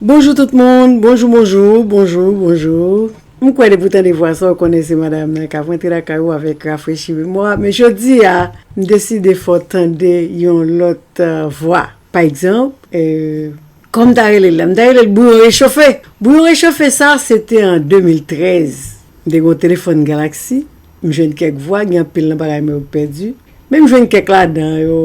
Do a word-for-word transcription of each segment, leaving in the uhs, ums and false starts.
Bonjou tout moun, bonjou, bonjou, bonjou, bonjou. M kwè depi w tande vwa sa, w konnen se madanm nan k ap rantre lakay ou avèk rafrechi memwa. Men jodi a, m deside fè w tande yon lòt, euh, vwa. Pa egzanp, euh, kòman m ta rele l la? M ta rele l Bouyon Rechofe. Bouyon Rechofe sa, se te an de mil trèz. M te gen yon telefòn Galaxy. M jwenn kèk vwa, gen anpil nan bagay mwen yo k pèdi. Men m jwenn kèk ladan yo,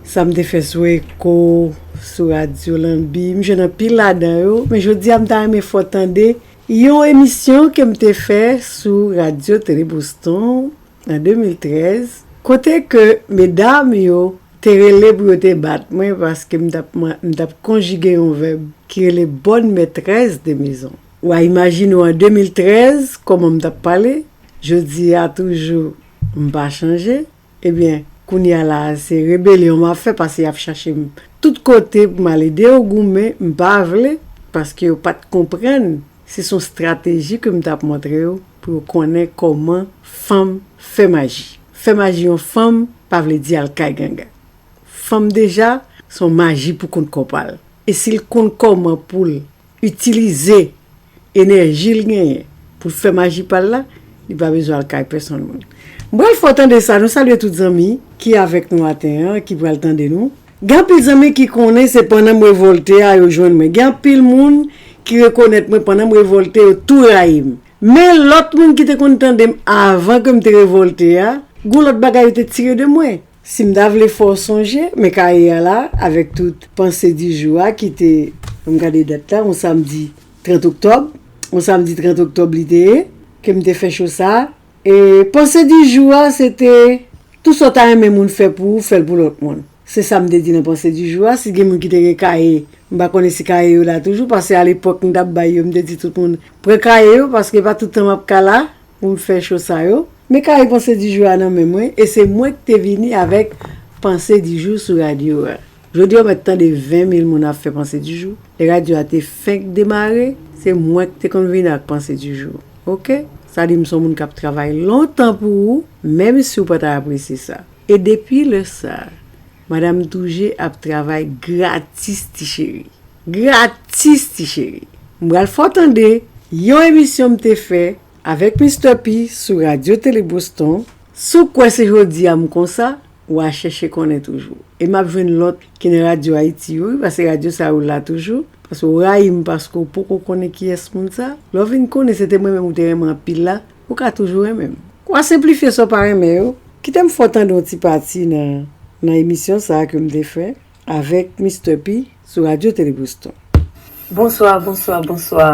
sa m te fè sou Eko, sou radyo Lanbi, m jwenn anpil ladan yo, men jodi a m ta renmen fè w tande yon emisyon ke m te fè sou Radyo Tele Boston an de mil trèz, kote ke medam yo te rele pou yo te bat mwen paske m t ap, m t ap konjige yon vèb ki rele bonne maîtresse de maison. W a imajine w an de mil trèz, kòman m t ap pale, jodi a toujou m pa chanje. Ebyen, kounye a la, se rebelyon m ap fè, paske y ap chache m tout kote pou m al ede yo goumen, m pa vle, paske yo pa t konprann si se yon estrateji ke m t ap montre yo, pou yo konnen kòman fanm fè maji. Fè maji yon fanm pa vle di al kay ganga. Fanm deja, se yon maji pou kont kò pa l. E si l konn kòman pou l itilize enèji l genyen pou l fè maji pa l la, li pa bezwen al kay pèsonn moun. M pral fè w tande sa, nou salye tout zanmi ki avèk nou maten an, ki pral tande nou. Gen anpil zanmi ki konnen se pandan m revòlte a yo jwenn mwen. Gen anpil moun ki rekonèt mwen pandan m revòlte, yo tou rayi m. Men lòt moun ki te konn tande m avan ke m te revòlte a, gon lòt bagay yo te tire de mwen. Si m ta vle fè w sonje, men kaye a la, avèk tout panse di jou a ki te, m gade dat la, yon samdi trant oktòb, yon samdi trant oktòb li te ye, ke m te fè cho sa a. E panse di jou a, se te, tou sa w ta renmen moun fè pou ou, fè l pou lòt moun. Se sa m te di nan panse di jou a. Si gen moun ki te gen kaye, m pa konnen si kaye yo la toujou, paske alepòk m t ap bay yo, m te di tout moun, pran kaye yo, paske pa tout tan m ap ka la pou m fè cho sa yo. Men kaye panse di jou a nan men mwen, e se mwen ki te vini avèk panse di jou sou radyo a. Jodi a, w mèt tande ven mil moun ap fè panse di jou. Lè radyo a te fenk demare, se mwen ki te konn vini ak panse di jou. Oke? Sa di m se yon moun k ap travay lontan pou ou, menm si w pa ta apresye sa. E depi lè sa, Madanm Douje ap travay gratis, ti cheri. Gratis, ti cheri. M pral fè w tande yon emisyon m te fè avèk Mister P sou Radyo Tele Boston. Si w kwè se jodi a m konsa, w a chèche konnen toujou. E m ap jwenn lòt ki nan Radyo Ayiti yo, wi, paske radyo sa yo la toujou. Paske w rayi m paske w poko konnen kiyès moun sa. Lè w vin konnen se te mwen menm ou te renmen anpil la, ou ka toujou renmen m. W a senplifye sa w pa renmen yo. Kite m fè w tande yon ti pati nan, nan emisyon sa a ke m te fè avèk Mister P sou Radyo Tele Boston. Bonswa, bonswa, bonswa,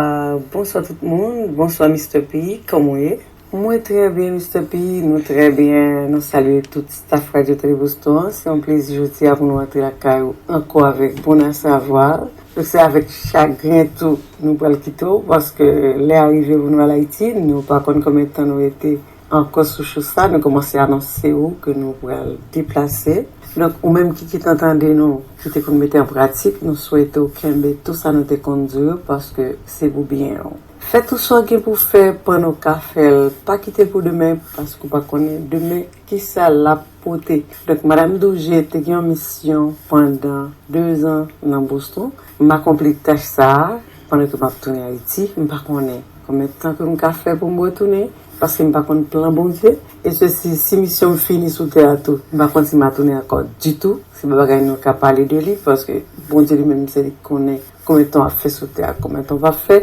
bonswa tout moun. Bonswa Mister P, kòman w ye? Mwen trè byen, Mister P, nou trè byen. Nou salye tout staff Radyo Tele Boston an. Se yon plezi jodi a pou nou antre lakay ou ankò avèk bon asavwa. Se avèk chagren tou nou pral kite w, paske lè a rive pou nou al Ayiti, nou pa konn konbyen tan nou rete ankò sou cho sa, nou kòmanse anonse w ke nou pral deplase. Donk, ou menm ki gentan tande nou, ki te konn mete an pratik, nou swete w kenbe tou sa nou te konn di w, paske se pou byen w. Fè tou sa w gen pou fè pandan w ka fè l. Pa kite l pou demen, paske w pa konnen demen kisa l ap pote. Donk, Madanm Douje te gen yon misyon pandan de zan nan Boston. M akonpli tach sa a pandan ke m ap tounen Ayiti. M pa konnen konbyen tan ke m ka fè pou m retounen, paske m pa konn plan Bondye. E sesi, si misyon m fini sou tè a tou, m pa konn si m a tounen ankò ditou. Se pa bagay nou ka pale de li, paske Bondye li menm se li k konnen konbyen tan w ap fè sou tè a, konbyen tan w p ap fè.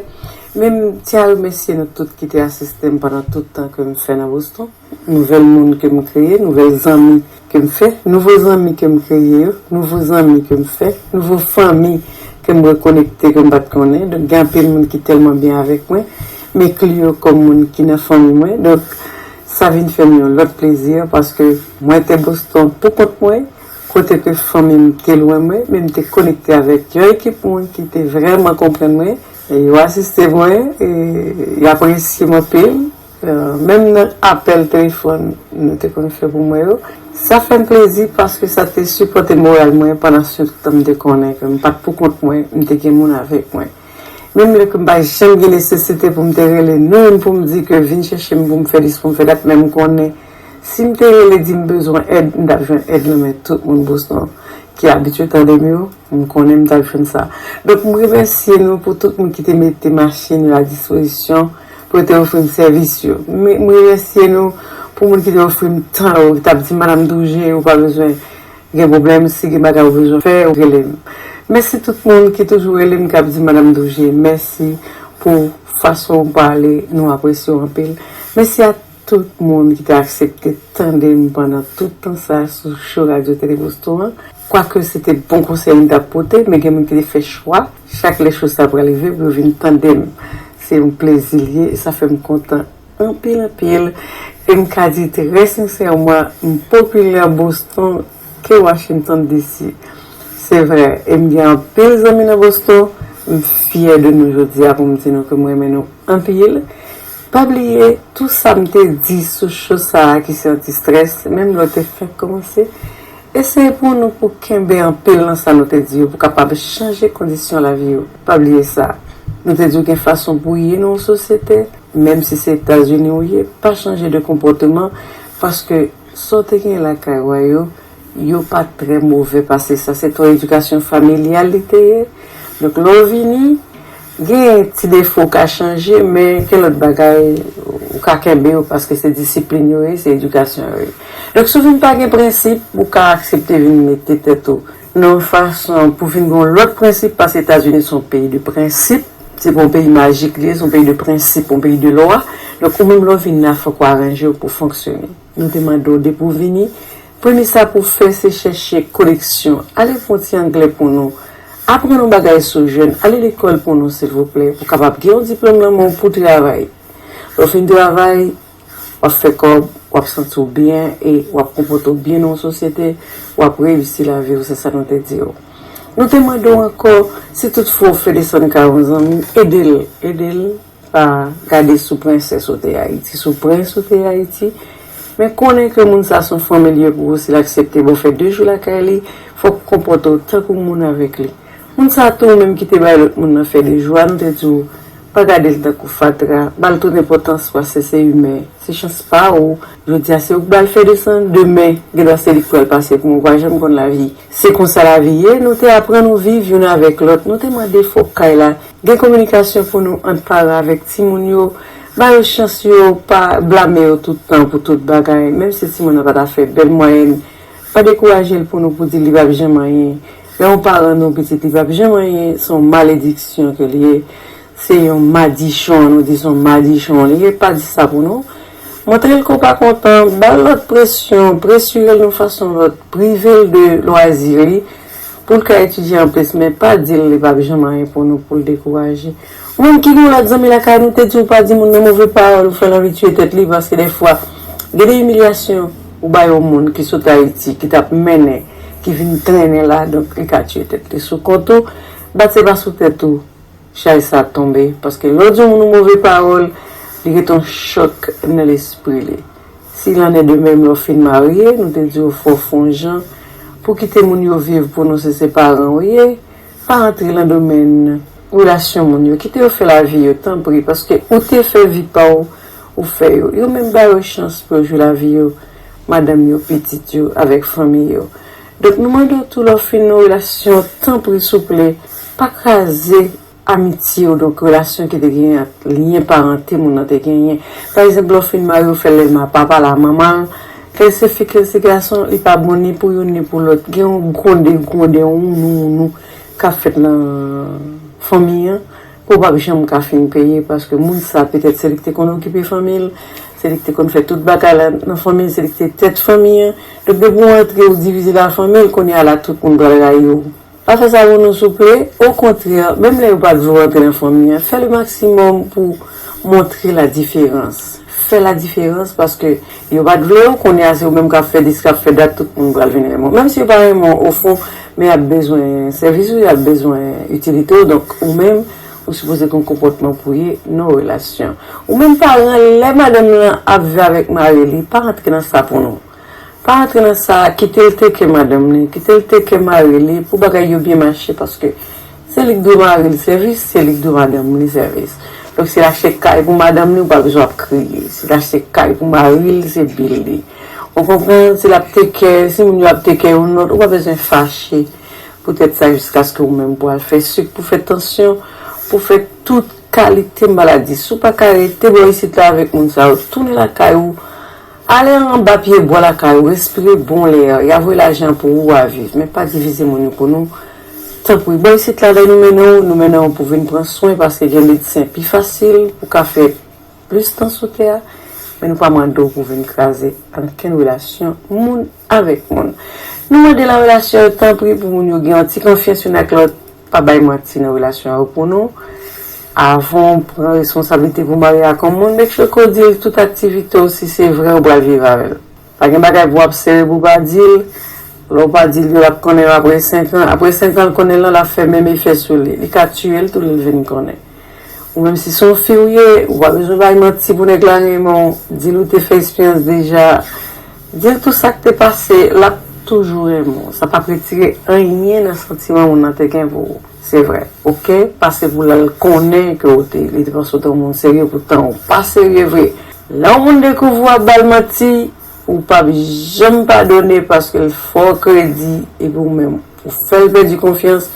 Men m tyen a remèsye nou tout ki te asiste m pandan tout tan ke m fè nan Boston. Nouvèl moun ke m kreye, nouvèl zanmi ke m fè, nouvo zanmi ke m kreye yo, nouvo zanmi ke m fè, nouvo fanmi ke m rekonekte ke m pa t konnen. Donk, gen anpil moun ki tèlman byen avèk mwen, m enkli yo kòm moun ki nan fanmi mwen. Donk, sa vin fè m yon lòt plezi, paske mwen te Boston pou kont mwen, kote ke fanmi m te lwen mwen, men m te konekte avèk yon ekip moun ki te vrèman konprann mwen, e yo asiste mwen, e yo apresye m anpil. Euh, menm nan apèl telefòn nou te konn fè pou mwen yo, sa fè m plezi paske sa te sipòte moral mwen pandan se tan m te konnen ke m pa t pou kont mwen, m te gen moun avèk mwen. Menm lè ke m pa janm gen nesesite pou m te rele nou youn pou m di ke vin chèche m pou m fè dis, pou m fè dat, men m konnen si m te rele di m bezwen èd, m t ap jwenn èd nan men tout moun Boston. ki abitye tande m yo, m konnen m t ap jwenn sa. Donk, m remèsye nou pou tout moun ki te mete machin yo a dispozisyon pou yo te ofri m sèvis yo. M, m remèsye nou pou moun ki te ofri m tan yo, ki t ap di, "Madam Douje, ou pa bezwen gen pwoblèm, si gen bagay ou bezwen fè, ou rele m." Mèsi tout moun ki toujou rele m, k ap di, "Madam Douje, mèsi pou fason w pale, nou apresye w anpil." Mèsi a tout moun ki te aksepte tande m pandan tout tan sa a sou show Radyo Tele Boston an. Kwake se te bon konsèy m t ap pote, men gen moun ki te fè chwa, chak lè show sa pral rive, pou yo vin tande m. Se yon plezi l ye, e sa fè m kontan anpil, anpil. E m ka di trè sensèman, m popilè Boston ke Washington D C. Se vre, e m gen anpil zanmi nan Boston. M fyè de nou jodi a pou m di nou ke m renmen nou anpil. Pa bliye, tou sa m te di sou show sa a ki se anti-strès, menm lè w te fenk kòmanse, eseye pou nou pou kenbe anpil nan sa nou te di yo, pou kapab chanje kondisyon lavi yo. Pa bliye sa. Nou te di w gen fason pou w ye nan yon sosyete, menm si se Etazini ou ye, pa chanje de konpòteman, paske sa w te gen lakay ou a yo, yo pa trè move pase sa. Se yon edikasyon familyal li te ye. Donk, lè w vini, gen ti defo w ka chanje, men gen lòt bagay ou ka kenbe yo paske se disiplin yo ye, se edikasyon yo ye. Donk, si w vin pa gen prensip, ou ka aksepte vin mete tèt ou nan yon fason pou vin gen yon lòt prensip, paske Etazini se yon peyi de prensip. Se pa yon peyi majik li ye, se yon peyi de prensip, yon peyi de lwa. Donk, ou menm lè w vin la, fòk ou aranje w pou fonksyone. Nou te mande w depi w vini, premye sa pou w fè, se chèche koneksyon. Ale pran yon ti anglè pou nou. Aprann yon bagay sou jèn. Ale lekòl pou nou, silvouplè, pou w kapab gen yon diplòm nan men w pou w travay. Lè w fin travay, w ap fè kòb, w ap santi w byen e w ap konpòte w byen nan yon sosyete, w ap reyisi lavi w, se sa nou te di w. Nou te mande w ankò, si toutfwa w fè desann kay yon zanmi, ede l, ede l, pa gade sou prensès ou te Ayiti, sou prens ou te Ayiti, men konnen ke moun sa se yon fanmi l ye pou ou, si l aksepte ba w fè de jou lakay li, fòk ou konpòte w tankou moun avèk li. Moun sa tou, ou menm ki te bay lòt moun nan fè de jou a, nou te di w, pa gade l tankou fatra, ba l tout enpòtans paske se imen, se chans pa ou. Jodi a, se ou k ba l fè desann, demen, gendwa se li k pral pase pou mwen, ou pa janm konn lavi. Se konsa lavi ye, nou te aprann ou viv youn avèk lòt, nou te mande fòk kay la gen kominikasyon pou nou ant paran avèk timoun yo, ba yo chans yo, pa blame yo tout tan pou tout bagay, menm si timoun nan pa ta fè bèl mwayèn, pa dekouraje l pou nou pou di li p ap janm anyen. Lè yon paran nan yon pitit li p ap janm anyen, se yon malediksyon ke l ye. Se yon madichon, nou di se yon madichon li ye, pa di sa pou nou. Montre l ke w pa kontan, ba l lòt presyon, presire l yon fason lòt, prive l de lwazi li, pou l ka etidye anplis, men pa di l li p ap janm anyen pou nou, pou l dekouraje. Ou menm ki gen yon lòt zanmi lakay, nou te di w pa di moun nan move pawòl, ou fè l anvi tiye tèt li, paske dèfwa, gen de imilyasyon ou bay yon moun ki sot Ayiti, ki t ap mennen, ki vin trennen la, donk li ka tiye tèt li sou kont ou, bat se pa sou tèt ou chay sa tonbe, paske lè w di yon moun yon move pawòl, li ret yon chòk nan lespri li. Si lannen de menm lè w fin marye, nou te di w fò w fè yon jan pou kite moun yo viv pou nou, se se paran w ye, pa antre nan domèn relasyon moun yo, kite yo fè lavi yo, tanpri, paske ou te fè vi pa w, ou fè yo. Yo menm ba yo chans pou yo jwi lavi yo, madanm yo, pitit yo, avèk fanmi yo. Donk, nou mande w tou lè w fin nan relasyon, tanpri, souple, pa kraze amitye w, donk relasyon ki te genyen ak lyen parante moun nan te genyen. Pa egzanp, lè w fin marye, w fè l lè ma papa la manman l, kè se fi, kè se gason, li pa bon ni pou youn ni pou lòt. Gen yon gwonde gwonde, yon wounou wounou k ap fèt nan fanmi an, ke w p ap janm ka fin peye, paske moun sa, petèt, se li ki te konn okipe fanmi l, se li ki te konn fè tout bagay la nan fanmi l, se li ki te tèt fanmi an. Donk, depi w antre, w divize lafanmi, kounye a la, tout moun pral rayi w. Pa fè sa pou nou, souple. Okontrè, menm lè yo pa t vle w antre nan fanmi an, fè le maksimòm pou montre la diferans. Fè la diferans, paske yo pa t vle w, kounye a se ou menm k ap fè dis, k ap fè dat, tout moun pral vin renmen w. Menm si yo pa renmen w, ofon, men y ap bezwen sèvis ou, y ap bezwen itilite w. Donk, ou menm, ou sipoze gen yon konpòtman pou ye nan yon relasyon. Ou menm paran, lè madanm lan ap viv avèk mari li, pa antre nan sa pou nou. Pa antre nan sa, kite l teke madanm li, kite l teke mari li pou bagay yo byen mache, paske se li k dwe mari l sèvis, se li k dwe madanm li sèvis. Donk, si l achte kay pou madanm li, ou pa bezwen ap kriye. Si l achte kay pou mari l, se bil li. Ou konprann? Si l ap teke, si moun yo ap teke youn lòt, ou pa bezwen fache poutèt sa jiskaske ou menm pou al fè sik, pou fè tansyon, pou fè tout kalite maladi. Si w pa ka rete bò isit la avèk moun sa yo, tounen lakay ou, ale anba pye bwa lakay ou, respire bon lè a, y a voye lajan pou ou a viv, men pa divize moun yo pou nou. Tanpri, bò isit la, lè nou mennen w, nou mennen w pou vin pran swen, paske gen medsen pi fasil pou ka fè plis tan sou tè a, men nou pa mande w pou vin kraze ankenn relasyon moun avèk moun. Nou mande nan relasyon yo, tanpri, pou moun yo gen yon ti konfyans youn ak lòt, pa bay manti nan relasyon yo pou nou. Avan w pran responsablite pou marye ak yon moun, make sure ke w di l tout aktivite w, si se vre ou pral viv avè l. Pa gen bagay pou w ap sere pou w pa di l. Lè w pa di l yo, l ap konnen yo apre senk an. Apre senk an, l konnen l lan, l ap fè menm efè sou li. Li ka tiye l tou lè l vin konnen. Ou menm si se yon fi w ye, ou pa bezwen bay manti pou nèg la renmen w. Di l ou te fè eksperyans deja. Di l tout sa k te pase, l ap toujou renmen w. Sa p ap retire anyen nan santiman moun nan te gen pou ou. Se vre. Oke? Pase pou l al konnen ke w te, li te panse w te yon moun serye, poutan ou pa serye vre. Lè yon moun dekouvri w ap ba l manti, ou p ap janm padone paske l fè w kredi epi ou menm, ou fè l pèdi konfyans,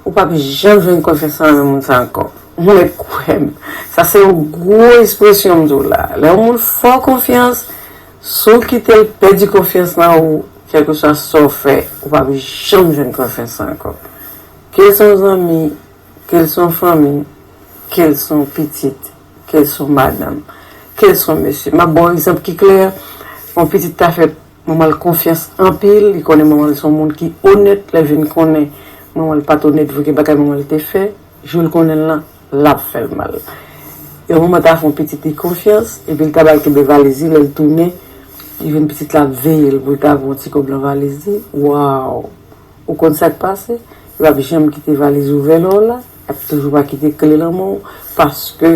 ou p ap janm jwenn konfyans nan men moun sa ankò. Men kwè m, sa se yon gwo ekspresyon m di w la. Lè yon moun fè w konfyans, si w kite l pèdi konfyans nan ou, kèlkeswa sa w fè, ou p ap janm jwenn konfyans sa ankò. Ke l se yon zanmi, ke l se yon fanmi, ke l se yon pitit, ke l se yon madanm, ke l se yon mesye. M ap ba w yon egzanp ki klè. Yon pitit ta fè manman l konfyans anpil, li konnen manman l se yon moun ki onèt, lè l vin konnen manman l pa t onèt vre, gen bagay manman l te fè, jou l konnen l lan, l ap fè l mal. Yon manman ta fè yon pitit li konfyans, epi l ta ba l kenbe valiz li, lè l tounen, li jwenn pitit la ap veye l pou l ta pran yon ti kòb nan valiz li. Waw! Ou konn sa k pase? Yo ap janm kite valiz ouvè lè w la, y ap toujou pa kite kle nan men w, paske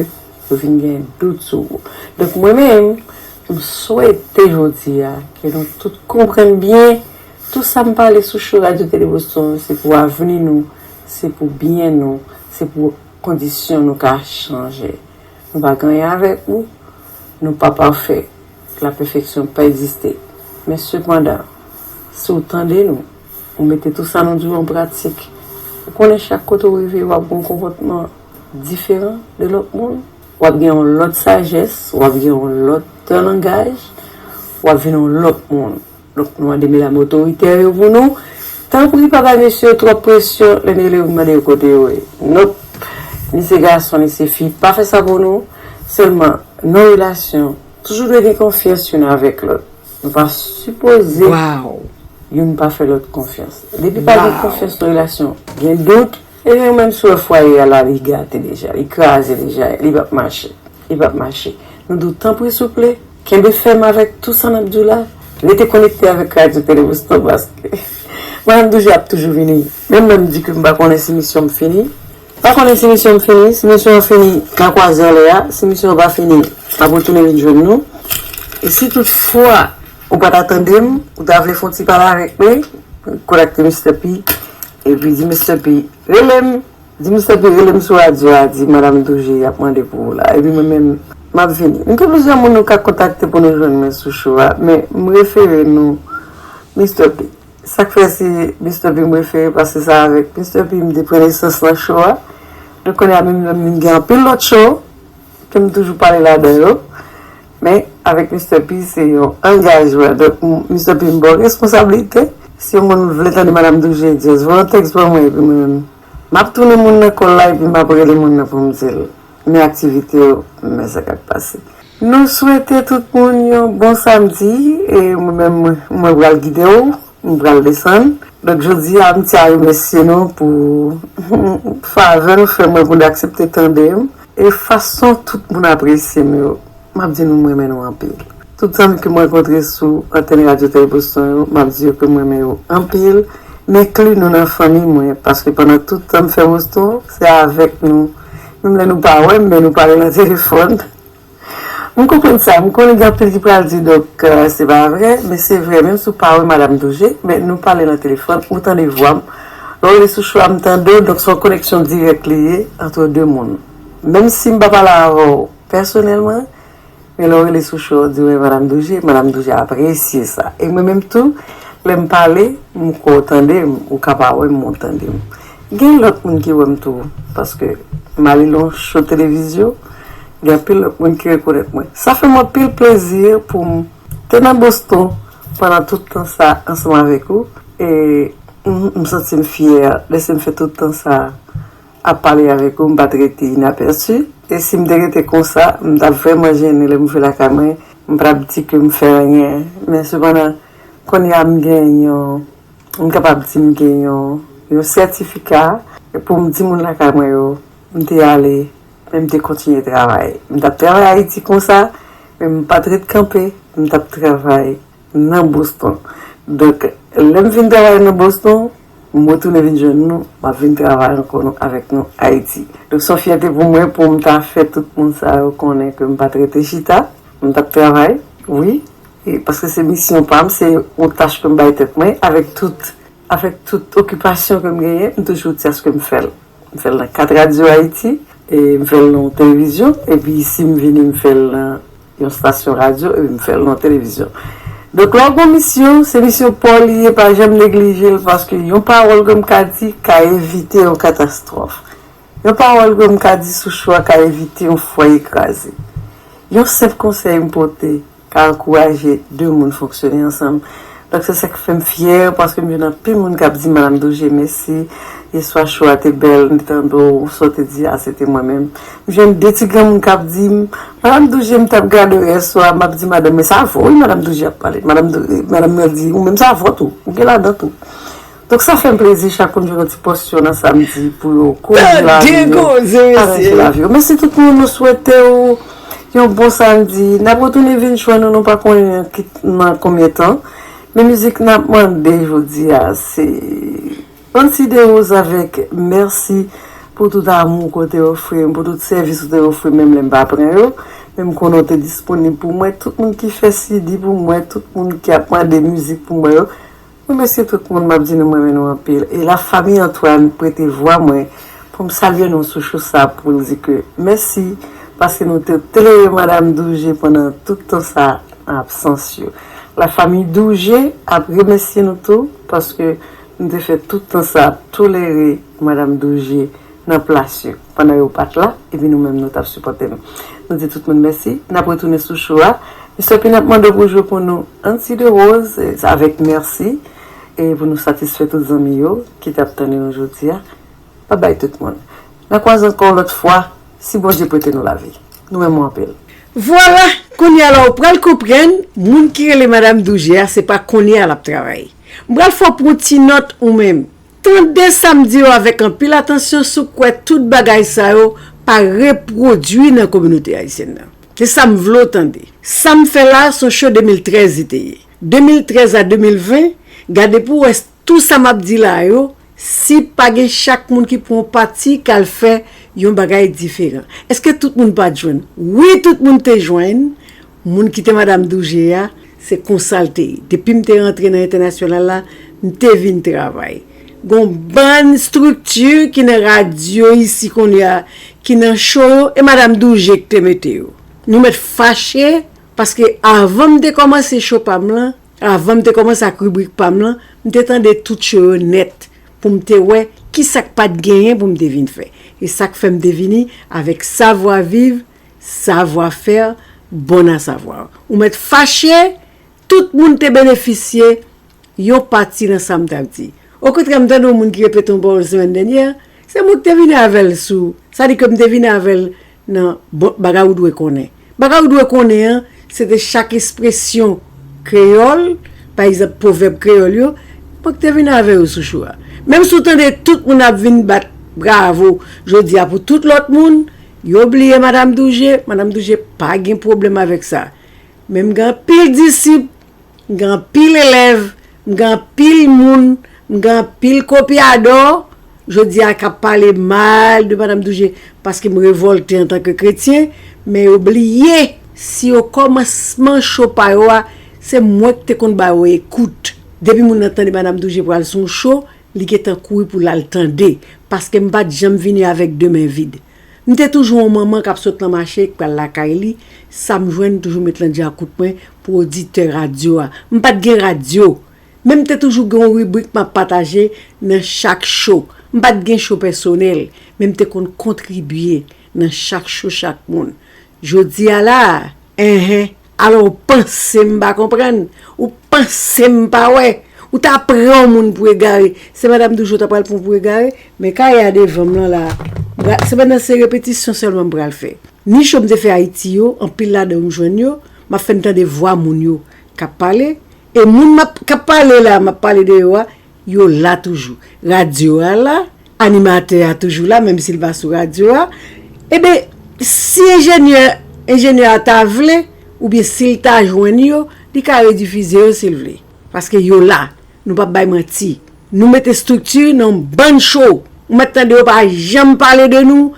yo fin gen dout sou ou. Donk, mwen menm, m swete jodi a ke nou tout konprann byen, tout sa m pale sou show Radio Télé Boston, se pou avni nou, se pou byen nou, se pou kondisyon nou ka chanje. Nou pa gen anyen avèk ou, nou pa pafè. Lapèfeksyon pa egziste. Men sepandan, si w tande nou, ou mete tou sa nou di w an pratik, ou konnen chak kote w rive, w ap gen yon konpòtman diferan de lòt moun, w ap gen yon lòt sajès, w ap gen yon lòt langaj, w ap vin yon lòt moun. Donk, nou mande medam otoritè yo pou nou. Tanpri, pa bay mesye yo twòp presyon, lè n rele yo, n mande yo kote yo ye. Nonp. Ni se gason, ni se fi, pa fè sa pou nou. Sèlman, nan relasyon, toujou dwe gen konfyans youn avèk lòt. Nou pa sipoze youn pa fè lòt konfyans. Depi pa gen konfyans nan relasyon, gen dout, ebyen, ou menm si w wè fwaye a la, li gate deja, li kraze deja, li p ap mache. Li p ap mache. Nou di w tanpri souple, kenbe fèm avèk tou sa n ap di w la. Rete konekte avèk Radio Télé Boston paske Madame Doujé ap toujou vini. Menm lè m di ke m pa konnen si misyon m fini. M pa konnen si misyon m fini. Si misyon an fini, n a kwaze anlè a. Si misyon an pa fini, m ap retounen vin jwenn nou. E si toutfwa ou pa ta tande m, ou ta vle fè yon ti pale avèk mwen, kontakte Mister P. Epi di Mister P, rele m. Di Mister P rele m sou radyo a, di Madame Doujé ap mande pou ou la. Epi mwen menm, m ap vini. M gen plizyè moun nou ka kontakte pou nou jwenn mwen sou show a, men m refere nou Mister P. Sa k fè se Mister P m refere, paske se avèk Mister P m te pran nesans nan show a. Donk, kounye a menm, menm gen anpil lòt show ke m toujou pale ladan yo. Men, avèk Mister P, se yon angajman. Donk, m- Mister P m ba w responsablite. Si yon moun vle tande Madame Doujé, just voye yon tèks ban mwen, epi mwen menm, m ap tounen moun nan kòl la, epi m ap rele moun nan pou m di l. Men aktivite yo, men sa k ap pase. Nou swete tout moun yon bon samdi, e mwen menm, mwen pral gide w. M pral desann. Donk, jodi a, m tyen a remèsye nou pou favè nou fè mwen, pou n aksepte tande m. E fason tout moun apresye m yo, m ap di nou, m renmen nou anpil. Tout zanmi ke m rankontre sou antèn Radyo Tèlè Boston yo, m ap di yo ke m renmen yo anpil. M enkli nou nan fanmi mwen, paske pandan tout tan m fè Boston, se avèk nou. Menm lè nou pa wè m, men nou pale nan telefòn. M konprann sa. M konnen gen anpil ki pral di, donk, euh, se pa vre, men se vre, menm si w pa wè Madame Doujé, men nou pale nan telefòn, ou tande vwa m. Lè w rele sou show a, m tande w, donk se yon koneksyon dirèk li ye, ant de moun. Menm si m pa pale avè w pèsonèlman, Men lè w rele sou cho, w di, "Wi, Madam Douje," Madam Douje apresye sa. E mwen menm tou, lè m pale, m kwè w tande m, ou ka pa wè m, men w tande m. Gen lòt moun ki wè m tou, paske m ale nan yon cho televizyon, gen anpil lòt moun ki rekonèt mwen. Sa fè m anpil plezi pou m te nan Boston pandan tout tan sa ansanm avèk ou. E m, m santi m fyè, lèse m fè tout tan sa ap pale avèk ou, m pa t rete inapèsi. E si m te rete konsa, m t ap vrèman jennen lè m rive lakay mwen. M pa t ap di ke m fè anyen. Men sepandan, kounye a m gen yon, m kapab di m gen yon, yon sètifika pou m di moun lakay mwen yo, m te ale, men m te kontinye travay. M t ap travay Ayiti konsa, men m pa t ret kanpe, m t ap travay nan Boston. Donk, lè m fin travay nan Boston, m retounen vin jwenn nou, m ap vin travay ankò nou, avèk nou Ayiti. Donk, se yon fyète pou mwen pou m ta fè tout moun sa yo konnen ke m pa t rete chita, m t ap travay, wi, e paske se misyon pa m, se yon tach ke m bay tèt mwen, avèk tout, avèk tout okipasyon ke m genyen, m toujou di aske m fè l. M fè l nan kat radyo Ayiti, e m fè l nan yon televizyon, epi si m vini, m fè l nan yon stasyon radyo, epi m fè l nan televizyon. Donk, lè w gon misyon, se misyon pa w li ye, pa janm neglije l, paske yon pawòl ke m ka di ka evite yon katastwòf. Yon pawòl ke m ka di sou cho a ka evite yon fwaye kraze. Yon senp konsèy m pote, ka ankouraje de moun fonksyone ansanm. Donk, se sa k fè m fyè, paske m jwenn anpil moun k ap di Madam Douje mèsi, yèswa cho a te bèl, m te tande w, sa w te di a, se te mwen menm. M jwenn de ti granmoun k ap di m, "Madam Douje, m t ap gade w yèswa," m ap di, "Madanm, men sa vwa w, wi, Madam Douje ap pale." Madam, Dou- Madam nan di, "Ou menm sa vwa w tou, ou gen ladan tou." Donk, sa fè m plezi chak moun jwenn yon ti pòsyon nan samdi pou yo koze lavi yo, aranje lavi yo. Mèsi tout moun, nou swete w yon bon samdi. N ap retounen vin jwenn nou, nou pa konnen nan ki, nan konbyen tan. Men mizik n ap mande jodi a, se Anti de Rose avèk Mèsi pou tout amou ke w te ofri m, pou tout sèvis ou te ofri m, menm lè m pa pran yo. Men m konnen w te disponib pou mwen. Tout moun ki fè C D pou mwen, tout moun ki ap mande mizik pou mwen yo, Mwen remèsye tout moun, m ap di nou m renmen nou anpil. E la famille Antoine prete vwa mwen pou m salye nou sou cho sa pou l di ke mèsi paske nou te tolere Madam Douje pandan tout tan sa an absans yo. La famille Douje ap remèsye nou tou paske nou te fè tout tan sa ap tolere Madam Douje nan plas yo pandan yo pa t la, epi nou menm nou t ap sipòte nou. Nou di tout moun mèsi. N ap retounen sou cho a. Mister P, n ap mande w pou jwe pou nou Anti de Rose, eh, avèk Mèsi, e pou nou satisfè tout zanmi yo ki t ap tande nou jodi a. Babay tout moun. N a kwaze ankò yon lòt fwa, si Bondye prete nou lavi. Nou renmen w anpil. Vwala, kounye a la w pral konprann, moun ki rele Madam Douje a, se pa kounye a l ap travay. M pral fè w pran yon ti nòt ou menm. Tande sa m di yo avèk anpil atansyon si w kwè tout bagay sa yo pa repwodui nan kominote ayisyèn nan. Se sa m vle w tande. Sa m fè la, se yon cho de mil trèz li te ye. De mil trèz a de mil ven, gade pou w wè tou sa m ap di la yo, si pa gen chak moun ki pran yon pati k al fè yon bagay diferan. Èske tout moun pa t jwenn? Wi, tout moun te jwenn. Moun ki te Madam Douje a, se konsa l te ye. Depi m te rantre nan entènasyonal la, m te vin travay. Gon bann estrikti ki nan radyo isi kounye a, ki nan cho yo, e Madam Douje ki te mete yo. Nou mèt fache, paske avan m te kòmanse cho pa m lan, avan m te kòmanse ak ribrik pa m lan, m te tande tout cho yo nèt, pou m te wè kisa k pa t genyen pou m te vin fè. E sa k fè m te vini avèk savwa viv, savwa fè, bon a savwa. Ou mèt fache, tout moun te benefisye yon pati nan sa m t ap di. Okontrè, m tande yon moun ki repete yon pawòl semèn dènyè, se mwen ki te vini avè l sou, sa di ke m te vini avè l nan bon, bagay ou dwe konnen. Bagay ou dwe konnen an, se te chak ekspresyon kreyòl, pa egzanp, pwovèb kreyòl yo, mwen ki te vini avè yo sou cho a. Menm si w tande tout moun ap vin bat bravo jodi a pou tout lòt moun, yo bliye Madam Douje, Madam Douje pa gen pwoblèm avèk sa. Men m gen anpil disip, m gen anpil elèv, m gen anpil moun, m gen anpil kopyadò, jodi a k ap pale mal de Madam Douje, paske m revòlte antanke kretyen, men yo bliye, si okòmansman cho pa yo a, se mwen ki te konn ba yo ekout. Depi moun nan tande Madam Douje pral sou yon cho, li gentan kouri pou l al tande, paske m pa t janm vini avèk de men vid. M te toujou yon manman k ap sot nan mache, k pral lakay li, sa m jwenn toujou met lan djakout mwen pou oditè radyo a. M pa t gen radyo, men m te toujou gen yon ribrik m ap pataje nan chak cho. M pa t gen cho pèsonèl, men m te konn kontribye nan chak cho chak moun. Jodi a la a, enhen, alò ou panse m pa konprann? Ou panse m pa wè? Ou ta pran yon moun pou egare. Se madanm Douje ou ta pral pran pou egare? Men kay a devan m lan la. Bra- Se pandan se repetisyon sèlman m pral fè. Ni cho m te fè Ayiti yo, anpil ladan yo m jwenn yo, m ap fè n tande vwa moun yo k ap pale. E moun m ap- k ap pale la, m ap pale de yo a, yo la toujou. Radyo a la, animatè a toujou la, menm si l pa sou radyo a. Ebyen, si enjenyè, enjenyè a ta vle, oubyen si l ta jwenn yo, li ka redifize yo si l vle. Paske yo la, nou p ap bay manti. Nou mete estrikti nan yon bann cho. Ou mèt tande yo pa janm pale de nou,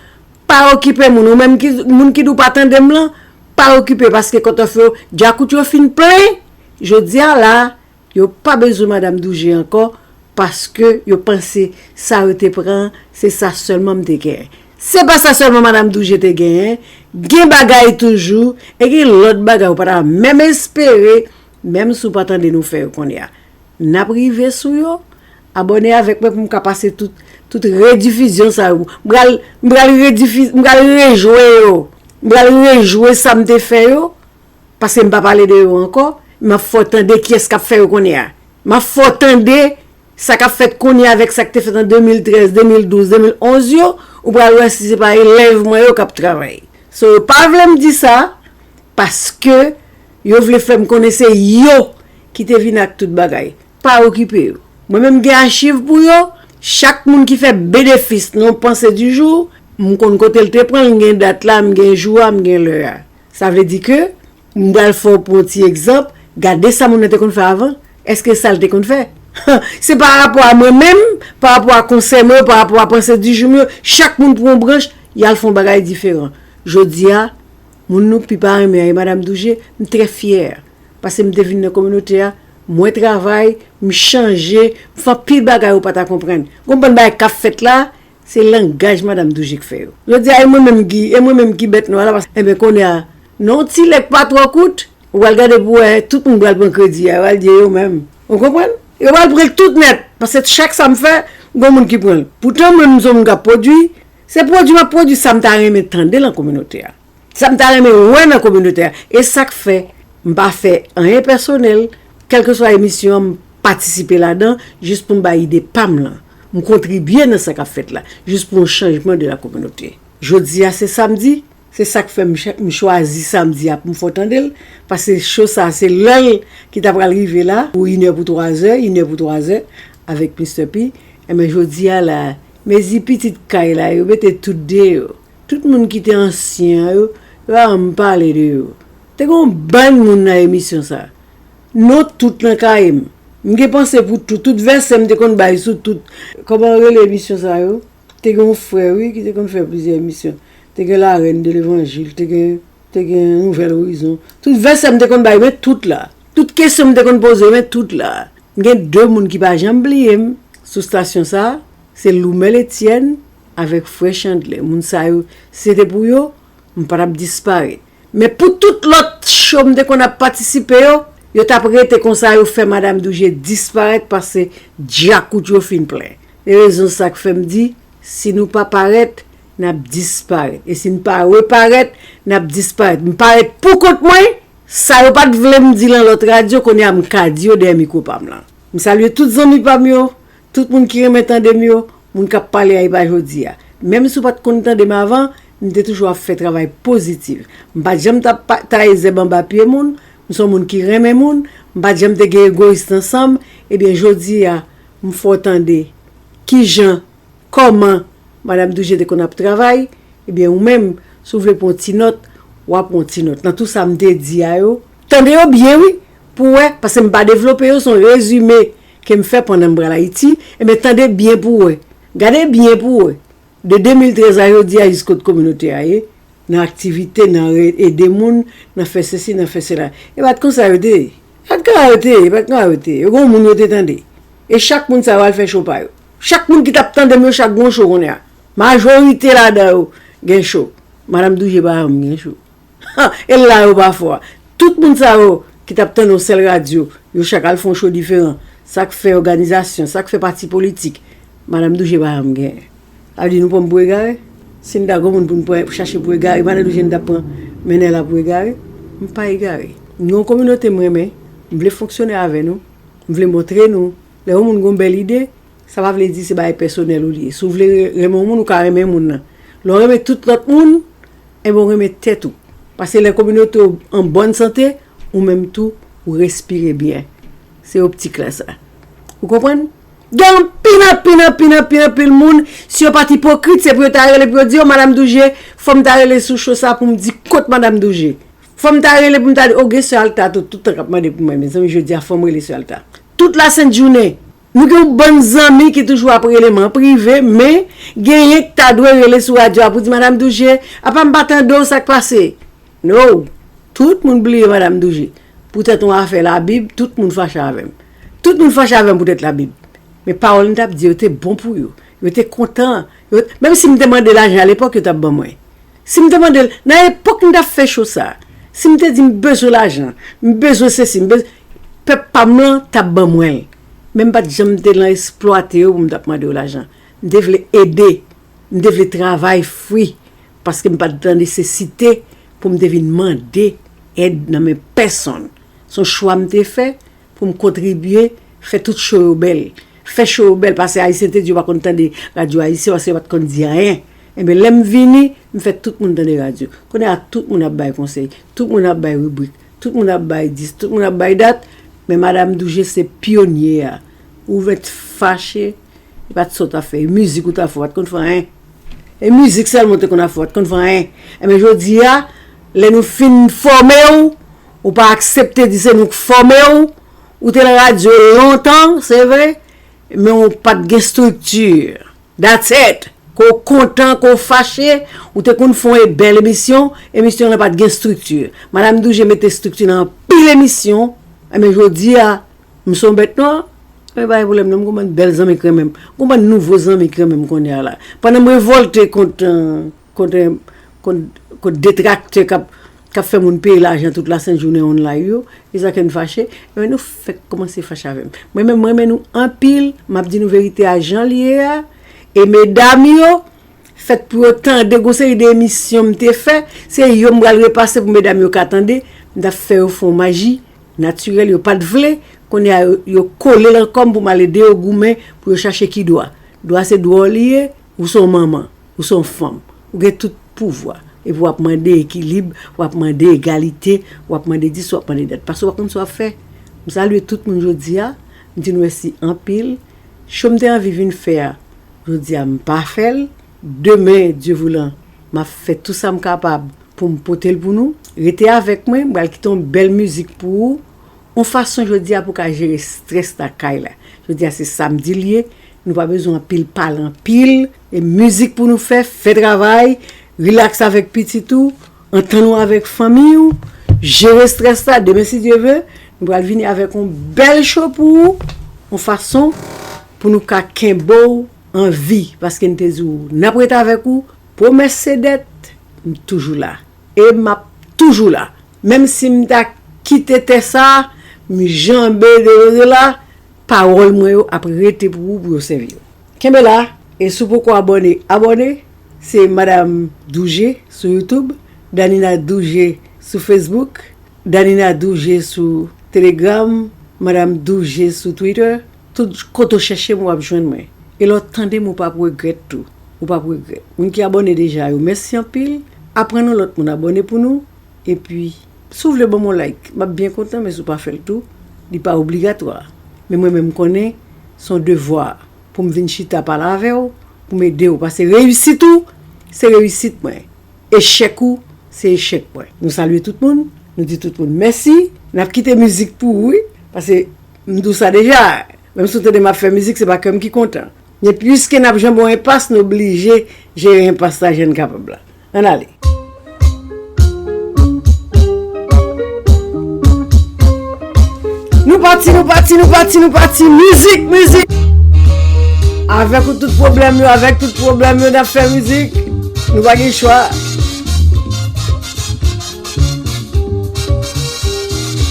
pa okipe moun. Ou menm ki, moun ki di w pa tande m lan, pa okipe paske kòtòf yo, djakout yo fin plen. Jodi a la, yo pa bezwen madanm Douje ankò, paske yo panse sa yo te pran, se sa sèlman m te genyen. Se pa sa sèlman madanm Douje te genyen, gen bagay toujou, e gen lòt bagay ou pa ta menm espere, menm si w pa tande nou fè yo kounye a. N ap rive sou yo, abòne avèk mwen pou m ka pase tout, tout redifizyon sa yo. M pral, m pral redifi- m pral rejwe yo. M pral rejwe sa m te fè yo. Paske m pa pale de yo ankò, m ap fè w tande kiyès k ap fè yo kounye a. M ap fè w tande sa k ap fèt kounye a avèk sa k te fèt an de mil trèz, de mil douz, de mil onz yo, ou pral wè si se pa elèv mwen yo k ap travay. So, yo pa vle m di sa, paske yo vle fè m konnen se yo ki te vin ak tout bagay. Pa okipe yo. Mwen menm gen achiv pou yo, chak moun ki fè benefis nan yon panse di jou, m konn kote l te pran l, m gen dat la, m gen jou a, m gen lè a. Sa vle di ke, m pral fè w pran yon ti egzanp, gade sa moun nan te konn fè avan, èske sa l te konn fè? Se pa rapò a mwen menm, pa rapò a konsè mwen yo, pa rapò a panse di jou m yo, chak moun pran yon branch, y al fè yon bagay diferan. Jodi a, moun nou pi pa renmen an, e madanm Douje, m trè fyè. Paske m te vin nan kominote a, mwen travay, m chanje, m fè anpil bagay ou pa ta konprann. Gon bann bagay k ap fèt la, se langaj madanm Douje k fè yo. Jodi a, e mwen menm ki, e mwen menm ki bèt nwa la, paske, enben, kounye a, nan yon ti lè k pa twò kout, ou pral gade pou wè, tout moun pral pran kredi a, yo pral di e yo menm. Ou konprann? Yo pral pran l tout nèt, paske chak sa m fè, gon moun ki pran l. Poutan mwen, m se yon moun k ap pwodui, se pwodui m ap pwodui sa m ta renmen tande nan kominote a. Sa m ta renmen wè nan kominote a. E sa k fè m pa fè anyen pèsonèl, kèlkeswa emisyon an, m patisipe ladan, jis pou m bay ide pa m lan. M kontribye nan sa k ap fèt la, jis pou yon chanjman de la kominote. Jodi a se samdi, se sa k fè m ch- m chwazi samdi a pou m fè w tande l, paske cho sa a se lè l ki ta pral rive la, pou inè pou twazè, inè pou twazè, avèk Mister P. Enben jodi a la, mezi pitit kay la, yo mete tout deyò. Tout moun ki te ansyen an yo, yo pa janm pale de yo. Te gen yon bann moun nan emisyon sa. Non tout nan kay m. M gen panse pou tout. Tout vèsè m te konn bay sou tout. Kòman yo rele emisyon sa yo? Te gen yon frè, wi, ki te konn fè plizyè emisyon. Te gen Larèn de Levanjil, te gen, te gen Nouvèl Orizon. Tout vèsè m te konn bay, men tout la. Tout kesyon m te konn poze, men tout la. M gen de moun ki pa janm bliye m sou stasyon sa a. Se Loumèl Etienne avèk frè Chandlè. Moun sa yo, si se te pou yo, m pa t ap disparèt. Men pou tout lòt cho m te konn ap patisipe yo, yo t ap rete konsa, yo fè Madanm Douje disparèt paske djakout yo fin plen. Se rezon sa k fè m di, si nou pa parèt, n ap disparèt. E si n pa reparèt, n ap disparèt. M parèt pou kont mwen, sa yo pa t vle m di lan lòt radyo, kounye a m ka di yo dèyè mikwo pa m lan. M salye tout zanmi pa m yo, tout moun ki renmen tande m yo, moun k ap pale a e pa jodi a. Menm si w pa t konn tande m avan, m te toujou ap fè travay pozitif. M pa t janm t ap pa- taye zèb anba pye moun, m se yon moun ki renmen moun, m pa t janm te gen egoyis nan san m, ebyen jodi a, m fè w tande kijan, kòman Madanm Douje te konn ap travay, ebyen ou menm, si w vle pran yon ti nòt, w a pran yon ti nòt. Nan tou sa m te di a yo, tande yo byen wi, pou w wè, paske m pa devlope yo, se yon rezime ke m fè pandan m pral Ayiti, ebyen tande byen pou w wè. Gade byen pou w wè. De de mil trèz a jodi a jis kot kominote a ye, nan aktivite, nan re- ede moun, nan fè sesi, nan fè sela. E pa t konsa yo te ye. E pa t konsa yo te ye, e pa t konsa yo te ye. Yo gen yon moun yo te tande. E chak moun sa yo al fè cho pa yo. Chak moun ki t ap tande m yo, chak gen yon cho kounye a. Majorite ladan yo, Gen cho. Madanm Douje pa janm gen cho. E la yo pa fò a. Tout moun sa yo ki t ap tande yon sèl radyo, yo chak al fè yon cho diferan. Sa k fè òganizasyon, sa k fè pati politik, Madanm Douje pa janm genyen. Sa vle di nou pran m pou egare? Si n ta gon moun pou n pran, chache pou egare, Madanm Douje n t ap pran mennen la pou egare? M pa egare. Nou yon kominote m renmen, m vle fonksyone avè nou, m vle montre nou. Lè yon moun gon bèl ide, sa pa vle di se bagay pèsonèl ou li ye. Si w vle re-, renmen yon moun, ou ka renmen moun nan. Lè w renmen tout lòt moun, enben w renmen tèt ou. Paske lè kominote w an bòn sante, ou menm tou, ou respire byen. Se optik la sa. Ou konprann? Gen anpil, anpil, anpil, anpil, anpil moun, si yo pa t ipokrit, se pou yo ta rele pou yo di, "O, Madanm Douje, fò m ta rele sou cho sa pou m di kont Madanm Douje. Fò m ta rele pou m ta di, o, gen sè Alta tou, tout tan k ap mande pou mwen, mezanmi, jodi a, fò m rele sè Alta." Tout lasent jounen, nou gen yon bann zanmi ki toujou ap rele m an prive, men genyen k ta dwe rele sou radyo a pou di, "Madanm Douje, apa m pa tande w, sa k pase?" No! Tout moun bliye Madanm Douje. Poutèt yon afè Labib, tout moun fache avè m. Tout moun fache avè m poutèt Labib. Men pawòl m t ap di yo te bon pou yo. Yo te kontan. Yo, menm si m te mande lajan alepòk, yo t ap ban mwen. Si m te mande l, nan epòk m t ap fè cho sa, si m te di m bezwen lajan, m bezwen sesi, m bezwen, pèp pa m lan t ap ban mwen l. Men m pa t janm te nan esplwate yo pou m t ap mande yo lajan. M te vle ede. M te vle travay fri, paske m pa t nan nesesite pou m te vin mande èd nan men pèsonn. Se yon chwa m te fè pou m kontribye, fè tout cho yo bèl. Fè cho yo bèl, paske Ayisyen te di yo pa konn tande radyo ayisyen, paske yo pa t konn di anyen. Enben, lè m vini, m fè tout moun tande radyo. Kounye a, tout moun ap bay konsèy, tout moun ap bay ribrik, tout moun ap bay dis, tout moun ap bay dat, men Madanm Douje se pyonye a. Ou mèt fache, li pa t sa w t ap fè. E mizik ou t ap fè, ou pa t konn fè anyen. E mizik sèlman ou te konn ap fè, ou pa t konn fè anyen. Enben, jodi a, lè nou fin fòme w, ou pa aksepte di se nou k fòme w, ou te nan radyo lontan, se vre, men ou pa t gen estrikti. That's it. Ke w kontan, ke w fache, ou te konn fè yon bèl emisyon, emisyon an pa t gen estrikti. Madanm Douje mete estrikti nan anpil emisyon, enben, jodi a, m se yon bèt nwa, men pa gen pwoblèm non, m gon bann bèl zanmi k renmen m. M gon bann nouvo zanmi k renmen m kounye a la. Pandan m revòlte kont, euh, kont, euh, kont, kont detraktè k ap, k ap fè moun peye lajan tout lasent jounen online yo, e sa ke n fache, enben nou fèk kòmanse fache avè m. Mwen menm, m renmen nou anpil, m ap di nou verite a jan l ye a, e medam yo, fèt pou yo tande, gon seri de emisyon m te fè, se yo m pral repase pou medam yo ka tande, m t ap fè yo fè yon maji natirèl, yo pa t vle, kounye a yo, yo kole l ankò m pou m al ede yo goumen pou yo chache ki dwa. Dwa se dwa w li ye, ou se yon manman, ou se yon fanm, ou gen tout pouvwa. Epi w ap mande ekilib, w ap mande egalite, w ap mande dis, w ap mande dat. Paske w pa konn sa w ap fè. M salye tout moun jodi a, m di nou mèsi anpil. Cho m te anvi vin fè a, jodi a m pa fè l. Demen, Dye voulan, m ap fè tou sa m kapab pou m pote l pou nou. Rete avèk mwen, m pral kite yon bèl mizik pou ou. Yon fason jodi a pou w ka jere estrès lakay la. Jodi a se samdi l ye, nou pa bezwen anpil pale anpil. E mizik pou nou fè, fè travay, rilaks avèk pitit ou, antann ou avèk fanmi w, jere estrès la. Demen, si Dye ve, nou pral vini avèk yon bèl cho pou ou, yon fason pou nou ka kenbe w an vi, paske n te di w n ap ret avèk ou, pwomès se dèt, m toujou la. E m ap toujou la. Menm si m ta kite tè sa, m janbe de la, pawòl mwen yo ap rete pou ou, pou yo sèvi w. Kenbe la, e si w poko abòne, abòne. Se Madanm Douje sou YouTube, Danina Douje sou Facebook, Danina Douje sou Telegram, Madanm Douje sou Twitter. Tout kote w chèche m, w ap jwenn mwen. E lè w tande m, ou p ap regrèt tou. Ou p ap regrèt. Moun ki abòne deja yo, mèsi anpil. Aprann yon lòt moun abòne pou nou. Epi, si w vle ban m yon like, m ap byen kontan, men si w pa fè l tou, li pa obligatwa. Men mwen menm, m konnen se yon devwa pou m vin chita pale avè w, pou m ede w. Paske reyisit ou, se reyisit mwen. Echèk ou, se echèk mwen. Nou salye tout moun, nou di tout moun mèsi. N ap kite mizik pou ou, wi, paske m di w sa deja. Menm si w tande m ap fè mizik, se pa kè m ki kontan. Men piske n ap janbe yon enpas, nou oblije jere enpas la jan n kapab la. Ann ale. Nou pati, nou pati, nou pati, nou pati. Mizik, mizik. Avèk ou tout pwoblèm yo, avèk tout pwoblèm yo, n ap fè mizik. Nou pa gen chwa.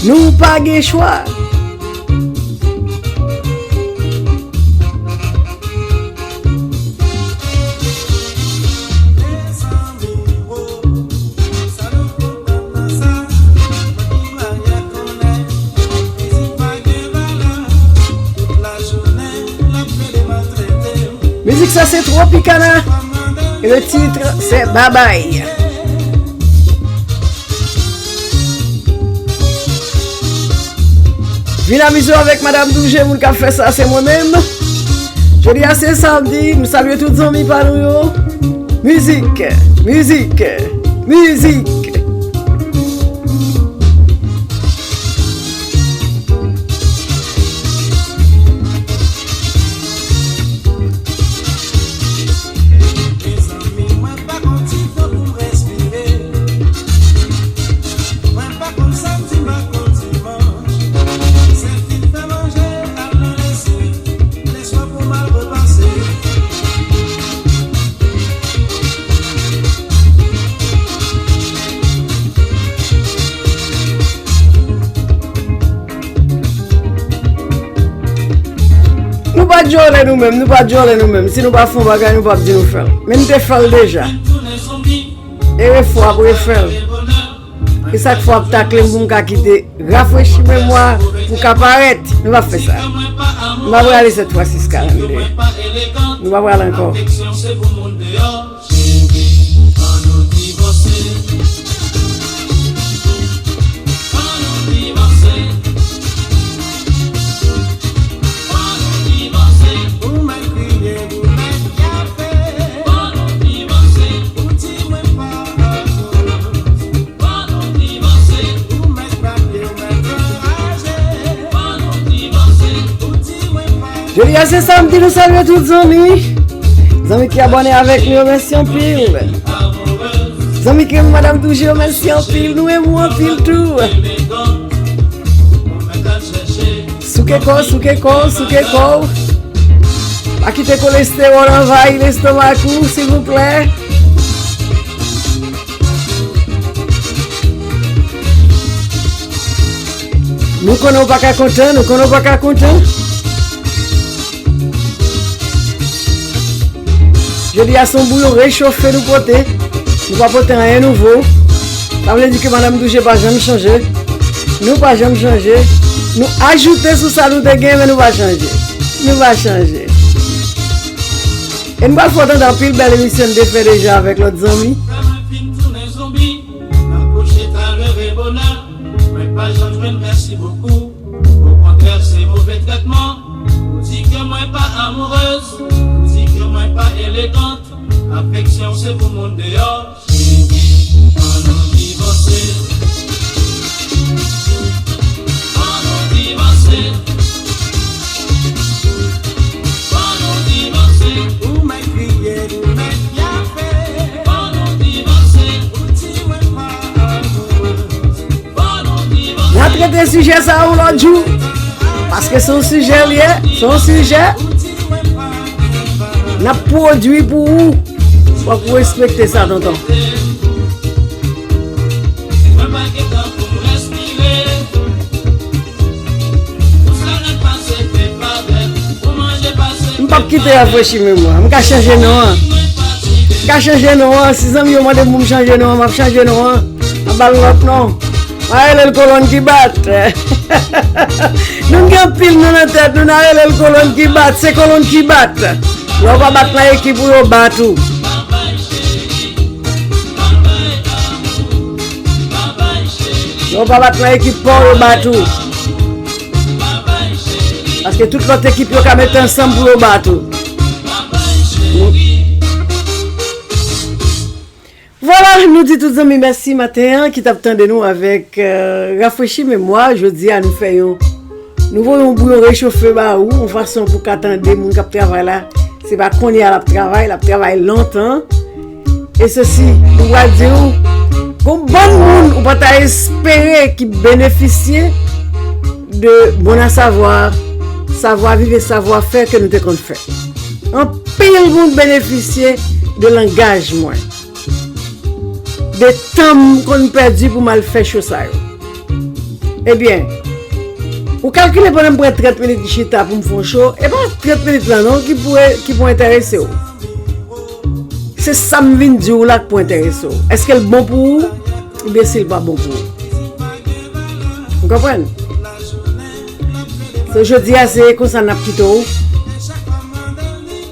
Nou pa gen chwa. Mizik sa se Tropicana. E le titre se Babay. Vin amize w avèk Madam Douje, moun k ap fè sa se mwen menm. Jodi a se samdi, nou salye tout zanmi pa nou yo. Mizik, mizik, mizik. Mezanmi, mwen pa gon ti tan pou m respire. Mwen pa konn samdi, m pa konn dimanch. Sèl fin fè manje, al nan lese. Lè swa pou m al repanse. Nou pa djòlè nou menm, nou pa djòlè nou menm. Si nou pa fè yon bagay, nou p ap di nou fè l. Men nou te fè l deja. E refè w ap refè l. E sa k fè w ap takle m pou m ka kite rafrechi memwa pou w ka parèt. Nou p ap fè sa. M pa prale sèt fwa sis karannde. Nou pa prale ankò. Jodi a se samdi, nou salye tout zanmi. Zanmi ki abòne avèk nou yo, mèsi anpil. Zanmi ki renmen Madam Douje yo, mèsi anpil. Nou renmen w anpil tou. Souke kò w, souke kò w, souke kò w. Pa kite kolestewòl anvayi lestomak ou, silvouplè. Nou konnen w pa ka kontan, nou konnen w pa ka kontan. Jodi a se yon bouyon rechofe nou pote. Nou pa pote anyen nouvo. Sa vle di ke Madam Douje pa janm chanje. Nou pa janm chanje. Nou ajoute sou sa nou te gen, men nou pa chanje. Nou pa chanje. E nou pral fè w tande anpil bèl emisyon n te fè deja avèk lòt zanmi. Fè mwen fin tounen zonbi, nan kouche talè bonè, mwen pa janm jwenn mèsi bokou. Okontrè, se move trètman. Ou di ke mwen pa amourèz, ou di ke mwen pa elegant. Afeksyon se pou moun deyò. Cheri, ann nou divanse. Ann nou divanse. Ann nou divanse. Ou mèt kriye, ou mèt yafe. Ann nou divanse. Ou di mwen pa amourèz. N a trete sijè sa a yon lòt jou. Paske se yon sijè l ye, se yon sijè n ap pwodui pou ou. Fòk ou respekte sa, tonton. M p ap kite rafrechi memwa. M ka chanje non an. M ka chanje non an. Si zanmi yo mande m pou m chanje non an, m ap chanje non an. M ap ba l lòt non. M a rele l kolòn ki bat. Nou gen anpil non nan tèt nou, n a rele l kolòn ki bat. Se kolòn ki bat. Lè w pa bat nan ekip ou, yo bat ou. Lè w pa bat nan ekip pa w, yo bat ou. Paske tout lòt ekip yo ka mete ansanm pou yo bat ou. Vwala, nou di tout zanmi mèsi maten an ki t ap tande nou avèk, euh, rafrechi memwa. Jodi a, nou fè yon, nou voye yon bouyon rechofe ba ou, yon fason pou ka tande moun k ap travay la. Se pa kounye a l ap travay, l ap travay lontan. E sesi, nou pral di w, gon bann moun ou pa ta espere ki benefisye de bon à savoir, savoir vivre, savoir faire ke nou te konn fè. Anpil moun benefisye de langaj mwen. de tan m konn pèdi pou m al fè cho sa yo. Ebyen, ou kalkile pandan m pran trant minit chita pou m fè yon cho, e pa trant minit lan non ki pou, ki pou enterese w. Se sa m vin di w la k pou enterese w. Èske l bon pou ou? Oubyen si l pa bon pou ou? Ou konprann? So, jodi a, se konsa n ap kite w.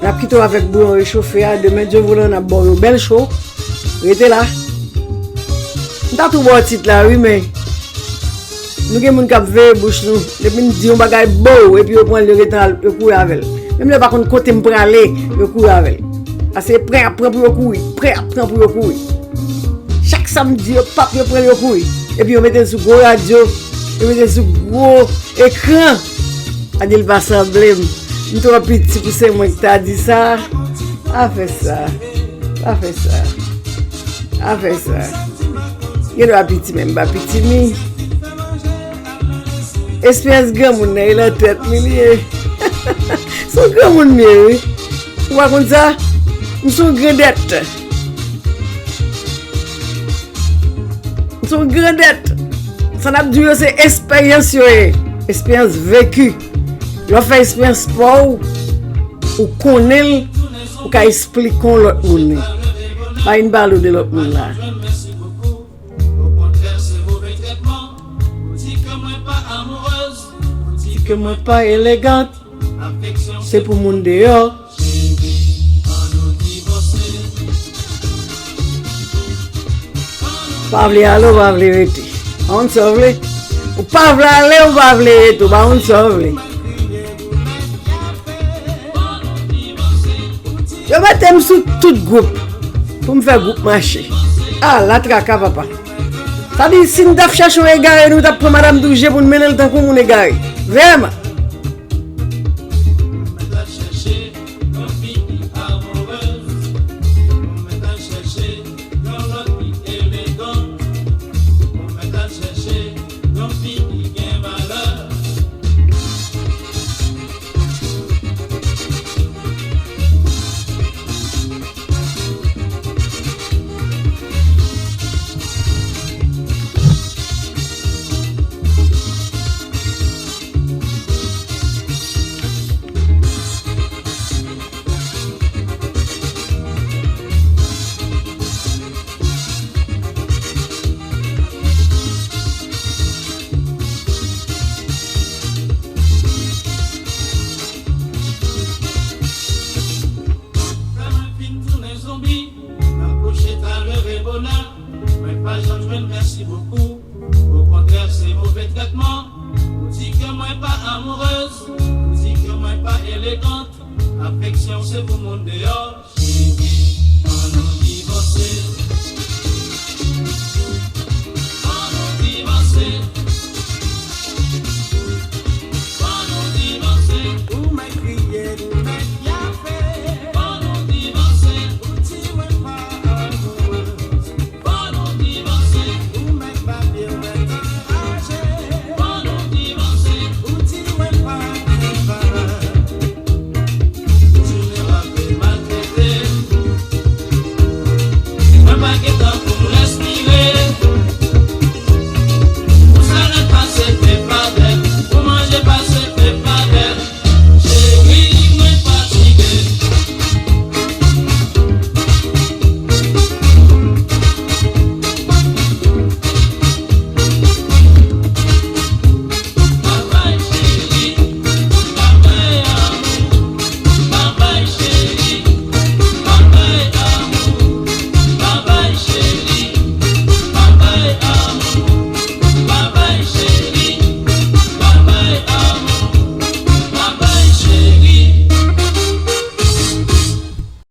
N ap kite w avèk bouyon rechofe a. Demen, Dye voulan, n ap ba w yon bèl cho. Rete la. M ta tou ba w tit la, wi, men nou gen moun k ap veye bouch nou. Depi m di yon bagay, bow, epi yo pran l, yo gentan al, yo kouri avè l. Menm lè yo pa konn kote m prale, yo kouri avè l. Paske prè ap pran pou yo kouri, prè ap pran pou yo kouri. Chak sa m di yo, pap, yo pran l, yo kouri. Epi yo mete l sou gwo radyo, yo mete l sou gwo ekran. A di l pa sanble m. M twò piti pou se mwen ki ta di sa. Pa fè sa. Pa fè sa. Pa fè sa. Gen dwa piti, men m pa pitimi. Esperyans granmoun nan, e nan tèt li li ye. Se yon granmoun m ye, wi. Ou pa konn sa? M se yon grandèt. M se yon grandèt. Sa n ap di w yo, se esperyans yo ye. Esperyans veki. Lè w fè esperyans pa w, ou konnen l, ou ka esplike yon lòt moun li. Pa vin pale w de lòt moun la. Ou di ke mwen pa amourèz, ou di ke mwen pa elegant, se pou moun deyò. Pa vle ale, ou pa vle rete. Ou konn sa w vle? Ou pa vle ale, ou pa vle rete, ou pa konn sa w vle. Yo mete m sou tout gwoup pou m fè gwoup mache. A, la traka, papa. Sa di, si n t ap chache yon egare, nou t ap pran madanm Douje pou n mennen l tankou moun egare. Vrèman. Fè mwen fin tounen zonbi, nan kouche talè rebona, mwen pa janm jwenn mèsi bokou. Okontrè, se move trètman. Ou di ke mwen pa amourèz, ou di ke mwen pa elegant. Afeksyon se pou moun deyò. Cheri, ann nou divòse.